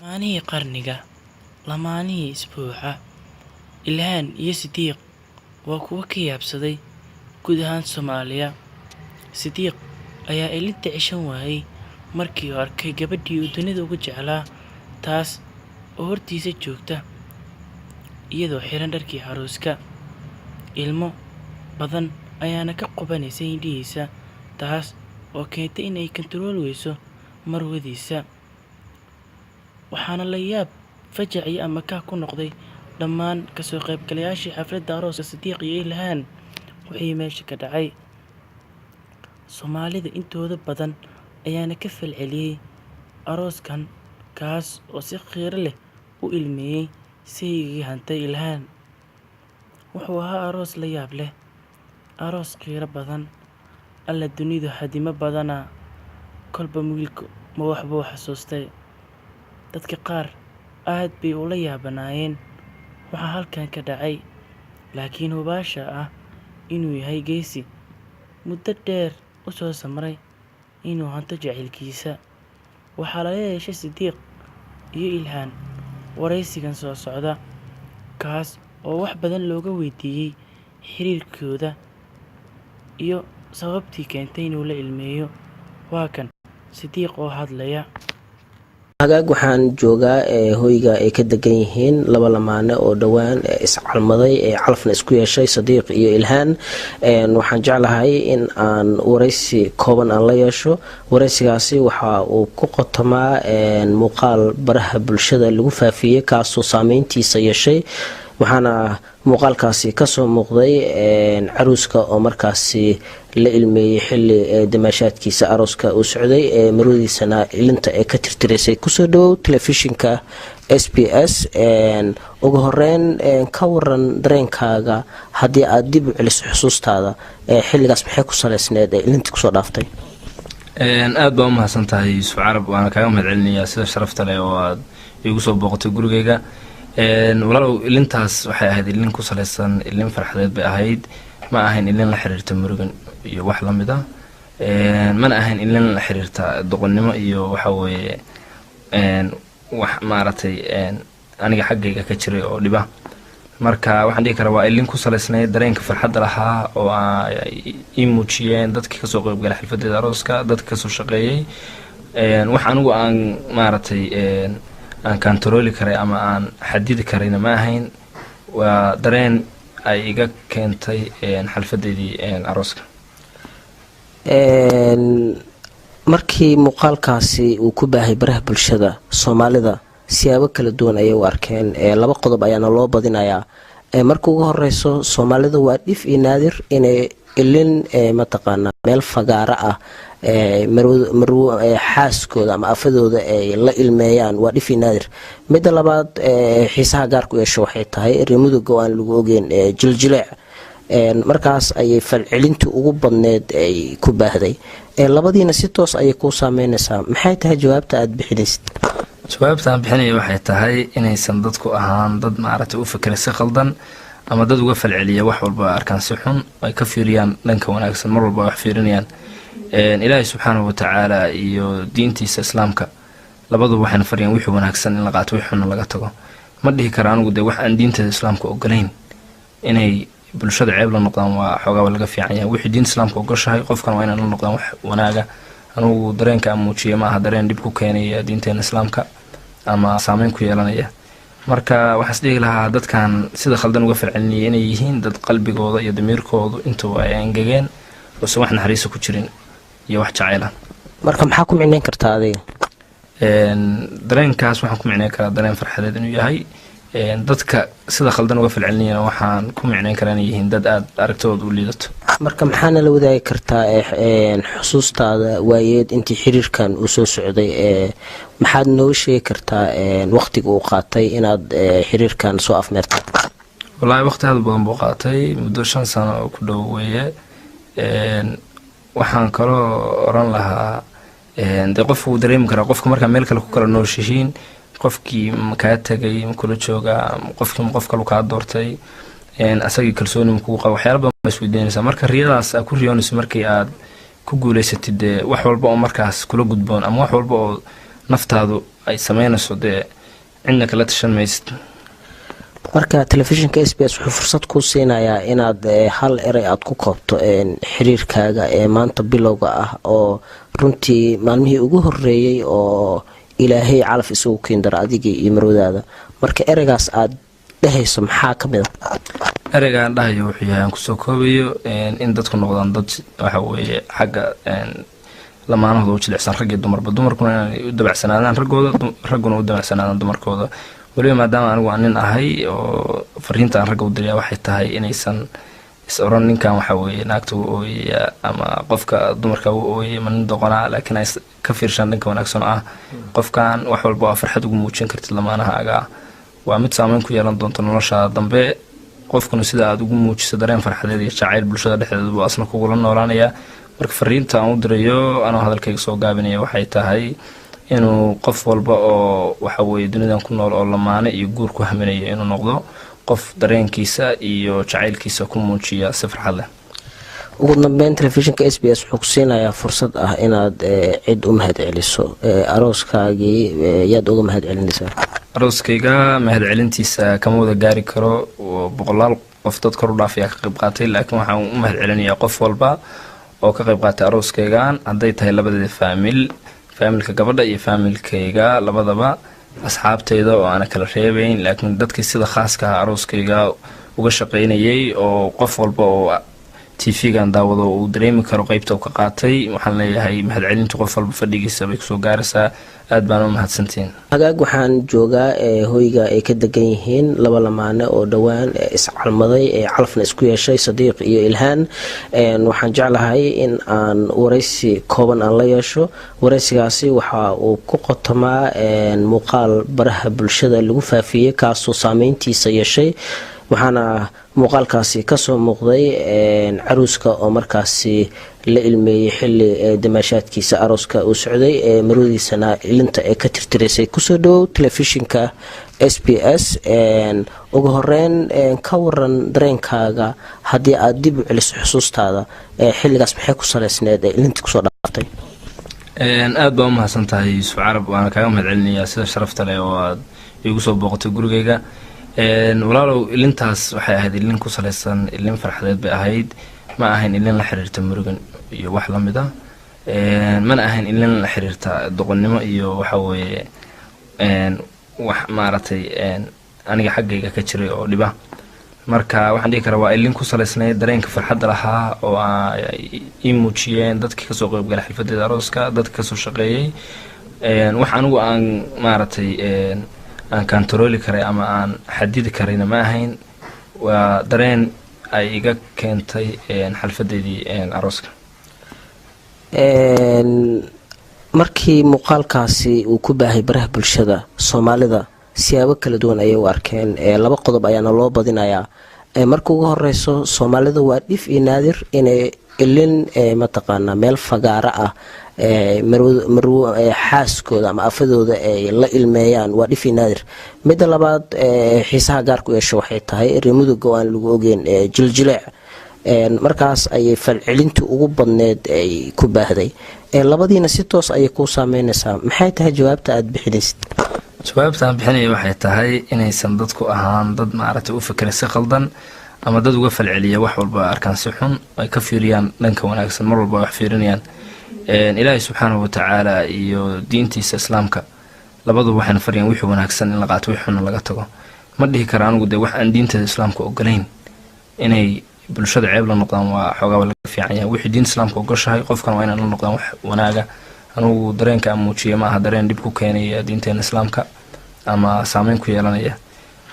Lamaanihii qarniga, lamaanihii isbuuca, Ilhaan iyo Sidiiq waa kuwo ka yaabsaday guud ahaan Soomaaliya. Sidiiq ayaa ilinta ceshan waayay markii uu arkay gabadhii uu dunida ugu jeclaa, taas oo hortiisa joogta iyadoo xiran dharkii arooska. Ilmo badan ayaana ka qubanaysay indhihiisa, taas oo keentay in ay kantarooli weyso marwadiisa. Waxaana la yaab, fajac iyo amakaag ku noqday dhammaan kasoo qaybgalayaashii xafladda arooska Sidiiq iyo Ilhaan wixii meesha ka dhacay. Soomaalida intooda badan ayaana ka falceliyay arooskan, kaas oo si qiiro leh u ilmeeyay saygii hantay Ilhaan. Wuxuu ahaa aroos la yaab leh, aroos qiiro badan. Alla dunidu hadimo badanaa, kolba wiilku ma wax buu xasuustay. Dadka qaar aad bay ula yaabanaayeen waxa halkan ka dhacay, laakiin hubaasha ah inuu yahay geesi muddo dheer u soo samray inuu hanto jacaylkiisa. Waxaa lala yeeshay Sidiiq iyo Ilhaan wareysigan soo socda, kaas oo wax badan looga weydiiyay xiriirkooda iyo sababtii keentay inuu la ilmeeyo. Waa kan Sidiiq oo hadlaya. Hagaag, waxaan joogaa hoyga ay ka degan yihiin laba lamaane oo dhowaan iscalmaday ee calafna isku yeeshay, Sadiiq iyo Ilhaan. Waxaan jeclahay in aan wareysi kooban aan la yeesho. Wareysigaasi waxa uu ku qotomaa muuqaal baraha bulshada lagu faafiyey, kaasoo saameyntiisa yeeshay. Waxaana muuqaalkaasi kasoo muuqday caruuska oo markaasi la ilmeeyey xili damaashaadkiisa arooska uu socday, marwadiisana ilinta ee ka tirtiraysay. Kusoo dhawow telefishinka SBS. Ugu horeyn, ka waran dareenkaaga haddii aada dib u celiso xusuustaada xilligaas? Maxay ku saleysneed ee ilinta kusoo dhaaftay? Aada baa umahadsan tahay, Yuusuf Carab, waana kaaga mahad celinayaa sida sharafta leh oo aad iigu soo booqatay gurigeyga. Walaalow, ilintaas waxay ahayd ilin ku saleysan, ilin farxadeed bay ahayd. Ma ahayn ilin la xiriirta murugan iyo wax lamid ah, mana ahayn ilin la xiriirta doqonnimo iyo waxa weeye wax maaragtay aniga xaggayga ka jiray oo dhiba. Marka waxaan dhihi karaa waa ilin ku saleysnayd dareenka farxadda lahaa oo ay ii muujiyeen dadkii kasoo qeybgalay xalfadeeda arooska, dadka kasoo shaqeeyey. Wax anigu aan maaragtay aan kantarooli karay ama aan xadidi karayna ma ahayn. Waa dareen ay iga keentay xalfadeydii arooska. Markii muuqaalkaasi uu ku baahay baraha bulshada, Soomaalida siyaabo kala duwan ayay u arkeen. Laba qodob ayaana loo badinayaa. Marka ugu horeyso, Soomaalida waa dhif iyo naadir inay ilin mataqaanaa meel fagaaro ah xaaskooda ama afadooda ay la ilmeeyaan, waa dhif iyo naadir. Midda labaad, xiisaha gaarku yeesho waxay tahay reer Muduga oo aan lagu ogeyn jiljileec. Markaas ayay falcelintii ugu badneed ay ku baahday. Labadiina si toos ayay kuu saameynaysaa. Maxay tahay jawaabta aada bixinaysid? Jawaabta aan bixinaya waxay tahay inaysan dadku ahaan dad maaragtay u fikira si khaldan ama dad uga falceliya wax walba arkaan si xun. Ay ka fiiriyaan dhanka wanaagsan mar walba wax fiirinayaan. Ilaahay subxaanahu watacaala iyo diintiisa Islaamka labaduba waxayna fariyaan wixii wanaagsan in la qaato, wixii xunna laga tago. Ma dhihi kara anigu dee wax aan diinteeda Islaamka ogolayn inay bulshada ceeb la noqdaan waa xoogaa laga fiican yahay. Wixii diinta Islaamka ogoshahay qofkan waa inay la noqdaan wax wanaaga. Anugu dareenka aan muujiya ma aha dareen dhib ku keenaya diinteena Islaamka ama saameyn ku yeelanaya. Marka waxaan is dhihi lahaa dadkan sida khaldan uga falcelinaya inay yihiin dad qalbigooda iyo damiirkoodu intuba ay engegeen, oosan wax naxariisa ku jirin iyo wax jacayla. Marka maxaa ku micneyn kartaa adiga? Dareenkaas waxaan ku micneyn karaa dareen farxadeed inuu yahay. Dadka sida khaldan uga falcelinayana waxaan ku micneyn karaa inay yihiin dad aada aragtidooda u liidato. Marka maxaana la wadaagi kartaa xusuustaada waayeed intii xiriirkan uu soo socday? Maxaad nooga sheegi kartaa waqtiga uu qaatay inaad xiriirkan soo afmeertay? Wallaahi, waqti aada u badan buu qaatay, muddo 5 sano oo ku dhow weeye. Waxaan kaloo oran lahaa, dee qofku wuu dareemi karaa qofka markaa meel kale ku kala nooshihiin, qofkii ma kaa tegay, ma kula joogaa, qofkii ma qof kalu kaa doortay, asagii kalsooni ma kugu qaba, waxyaala badan baa isweydiinaysaa. Marka riyadaas aad ku riyoonayso markii aad ku guuleysatid, dee wax walba oo markaas kula gudboon ama wax walba oo Naftaadu ay sameynayso dee cidna kala tashan maysid. Marka telefishinka SBS wuxuu fursad kuu siinayaa inaad hal erey aada ku koobto xiriirkaaga ee maanta bilowga ah, oo runtii maalmihii ugu horeeyey oo Ilaahay calaf isugu keendara adigii iyo marwadaada. Marka ereygaas aad dhehayso maxaa ka mid a? Ereygaan dhahayo wuxuu yahay aan kusoo koobayo in dadku noqdaan dad, waxa weeye, xagga lamaanahooda u jilicsan, rag iyo dumarba. Dumarkuna inay u dabacsanaadaan raggooda, ragguna u dabacsanaadaan dumarkooda. Weliba maadaama anigu aan nin ahay oo fariinta aan ragga u diraya waxay tahay inaysan is oran ninkan, waxa weeye, naagta u ooyaya ama qofka dumarka u ooyaya ma nin doqonaa, laakiin ay ka fiirshaan dhanka wanaagsan oo ah qofkan wax walba waa farxad ugu muujin kartid lamaanahaaga waa mid saameyn ku yeelan doonta nolosha dambe. Qofkuna sida aada ugu muujiso dareen farxadeed iyo jacayl bulshada dhexdeeda buu asna kugula noolaanayaa. Marka fariinta aan u dirayo anoo hadalkayga soo gaabinaya waxay tahay inuu qof walba oo, waxa weeye, dunidan ku nool oo lamaane iyo guur ku haminaya inuu noqdo qof dareenkiisa iyo jacaylkiisa ku muujiya si farxad leh. Ugu dambeyn, telefishinka SBS wuxuu ku siinayaa fursad ah inaad cid u mahad celiso. Arooskaagii yaad uga mahad celinaysaa? Arooskayga mahad celintiisa kama wada gaari karo oo boqolaal qof dad kor u dhaaf ayaa ka qayb qaatay, laakiin waxaan u mahad celinayaa qof walba oo ka qayb qaatay arooskaygan, hadday tahay labadeeda faamil, faamilka gabadha iyo faamilkayga labadaba, asxaabtayda oo aana kala reebeyn, laakiin dadkii sida khaaska ah arooskayga uga shaqaynayay oo qof walba oo TV-gan daawado uu dareemi karo qeybta uu ka qaatay. Waxaan leeyahay mahad celintu qof walba fadhigiisa bay kusoo gaaraysaa. Aad baan u mahadsantihiin. Hagaag, waxaan joogaa hoyga ay ka degan yihiin laba lamaane oo dhowaan iscalmaday ee calafna isku yeeshay, Sadiiq iyo Ilhaan. Waxaan jeclahay in aan waraysi kooban aan la yeesho. Waraysigaasi waxa uu ku qotomaa muuqaal baraha bulshada lagu faafiyey, kaasoo saameyntiisa yeeshay. Waxaana muuqaalkaasi kasoo muuqday caruuska oo markaasi la ilmeeyey xili damaashaadkiisa arooska uu socday, marwadiisana ilinta ee ka tirtiraysay. Kusoo dhawow telefishinka SBS. Ugu horeyn, ka waran dareenkaaga haddii aada dib u celiso xusuustaada xilligaas? Maxay ku saleysneed ee ilinta kusoo dhaaftay? Aada baa u mahadsan tahay, Yuusuf Carab, waana kaaga mahad celinayaa sida sharafta leh oo aad iigu soo booqatay gurigayga. Walaalow, ilintaas waxay ahayd ilin ku saleysan, ilin farxadeed bay ahayd. Ma ahayn ilin la xiriirta murugan iyo wax lamid ah, mana ahayn ilin la xiriirta doqonnimo iyo, waxa weeye, wax maaragtay aniga xaggayga ka jiray oo dhiba. Marka waxaan dhihi karaa waa ilin ku saleysnayd dareenka farxadda lahaa oo ay ii muujiyeen dadkii kasoo qeybgalay xalfadeeda arooska, dadka kasoo shaqeeyey. Wax anigu aan maaragtay aan kantarooli karay ama aan xadidi karayna ma ahayn. Waa dareen ay iga keentay xalfadeydii arooska. Markii muuqaalkaasi uu ku baahay baraha bulshada, Soomaalida siyaabo kala duwan ayay u arkeen. Laba qodob ayaana loo badinayaa. Marka ugu horeyso, Soomaalida waa dhif iyo naadir inay ilin mataqaanaa meel fagaaro ah xaaskooda ama afadooda ay la ilmeeyaan, waa dhif iyo naadir. Midda labaad, xiisaha gaarku yeesho waxay tahay reer Muduga oo aan lagu ogeyn jiljileec. Markaas ayay falcelintii ugu badneed ay ku baahday. Labadiina si toos ayay kuu saameynaysaa. Maxay tahay jawaabta aada bixinaysid? Jawaabta aan bixinaya waxay tahay inaysan dadku ahaan dad maaragtay u fekeray si khaldan ama dad uga falceliya wax walba arkaan si xun, ay ka fiiriyaan dhanka wanaagsan mar walba ay wax fiirinayaan. Ilaahay subxaanahu watacaala iyo diintiisa Islaamka labaduba waxayna farayaan wixii wanaagsan in la qaato, wixii xunna laga tago. Ma dhihi kara anigu dee wax aan diinteeda Islaamka ogolayn inay bulshada ceeb la noqdaan waa xoogaaba laga fiican yahay. Wixii diinta Islaamka ogoshahay qofkan waa inay la noqdaan wax wanaaga. Anugu dareenka aan muujiyay ma aha dareen dhib ku keenaya diinteena Islaamka ama saameyn ku yeelanaya.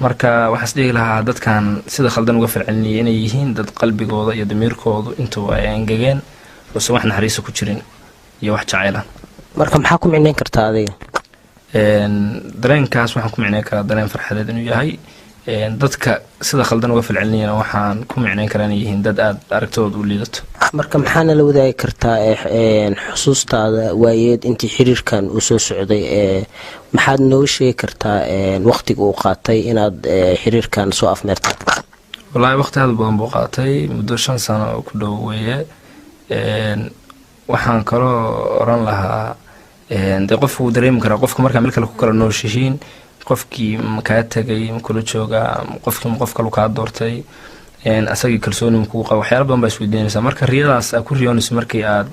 Marka waxaan is dhihi lahaa dadkan sida khaldan uga falcelinaya inay yihiin dad qalbigooda iyo damiirkoodu intuba ay engegeen, uusan wax naxariisa ku jirin iyo wax jacayla. Marka maxaa ku micneyn kartaa adiga? Dareenkaas waxaan ku micneyn karaa dareen farxadeed inuu yahay. Dadka sida khaldan uga falcelinayana waxaan ku micneyn karaa inay yihiin dad aada aragtidooda u liidato. Marka maxaana la wadaagi kartaa xusuustaada waayeed intii xiriirkan uu soo socday? Maxaad nooga sheegi kartaa waqtiga uu qaatay inaad xiriirkan soo afmeertay? Wallaahi waqti aada u badan buu qaatay, muddo 5 sano oo ku dhow weeye. Waxaan kaloo oran lahaa Dee qofku wuu dareemi karaa qofka markaa meel kale ku kala nooshihiin, qofkii ma kaa tegay, ma kula joogaa, qofkii ma qof kalu kaa doortay, asagii kalsooni ma kugu qaba, waxyaala badan baa isweydiinaysaa. Marka riyadaas aad ku riyoonayso markii aad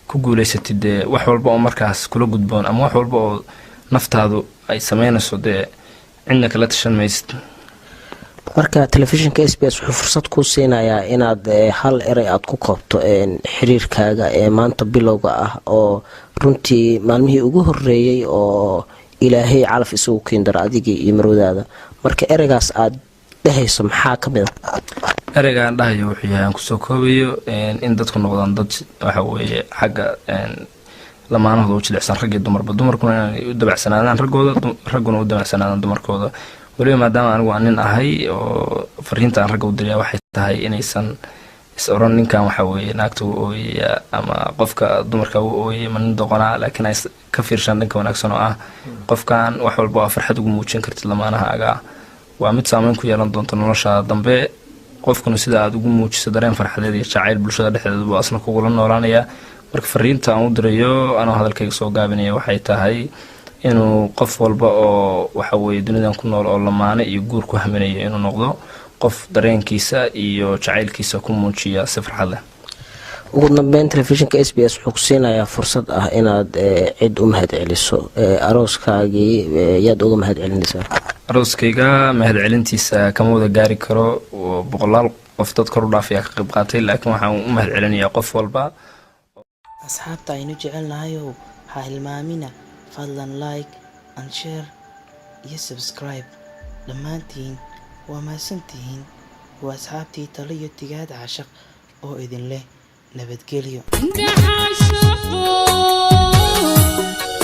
ku guuleysatid, dee wax walba oo markaas kula gudboon ama wax walba oo naftaadu ay sameynayso, dee cidna kala tashan maysid. Marka telefishinka SBS wuxuu fursad kuu siinayaa inaad hal erey aad ku koobto xiriirkaaga ee maanta bilowga ah, oo runtii maalmihii ugu horeeyey oo Ilaahay calaf isagu keendara adigii iyo marwadaada. Marka ereygaas aad dhehayso maxaa ka mid a? Ereygaan dhahayo wuxuu yahay, aan kusoo koobayo, in dadku noqdaan dad waxa weeye xagga lamaanahooda u jilicsan, rag iyo dumarba. Dumarkuna inay u dabacsanaadaan raggooda, ragguna u dabacsanaadaan dumarkooda. Weliba maadaama anigu aan nin ahay, oo fariinta aan ragga u diraya waxay tahay inaysan is oran ninkan waxa weeye naagta u ooyaya ama qofka dumarka u ooyaya ma nin doqonaa, laakiin ay ka fiirshaan dhanka wanaagsan oo ah qofkan wax walba waa farxad ugu muujin kartid lamaanahaaga, waa mid saameyn ku yeelan doonta noloshaada dambe. Qofkuna sida aad ugu muujiso dareen farxadeed iyo jacayl bulshada dhexdeeda buu asna kugula noolaanayaa. Marka fariinta aan u dirayo, anoo hadalkayga soo gaabinaya, waxay tahay inuu qof walba oo waxa weeye dunidan ku nool oo lamaane iyo guur ku haminayo inuu noqdo qof dareenkiisa iyo jacaylkiisa ku muujiya si farxad leh. Ugu dambeyn, telefishinka SBS wuxuu ku siinayaa fursad ah inaad cid u mahad celiso. Arooskaagii yaad uga mahad celinaysaa? Arooskayga mahad celintiisa kama wada gaari karo, oo boqolaal qof dad kor u dhaaf ayaa ka qayb qaatay, laakiin waxaan u mahad celinayaa qof walba. Asxaabta aynu jecelnahayow, ha hilmaamina fadlan like and share iyo subscribe. Dhammaantiin waa mahadsantihiin. Waa asxaabtii Talo iyo Tigaad Caashaq oo idin leh nabadgelyo. Indhaxaashaqo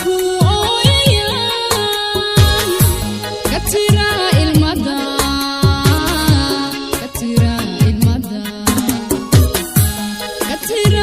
ku ooyayaan, ka tira ilmada, ka tira ilmada, ka tira.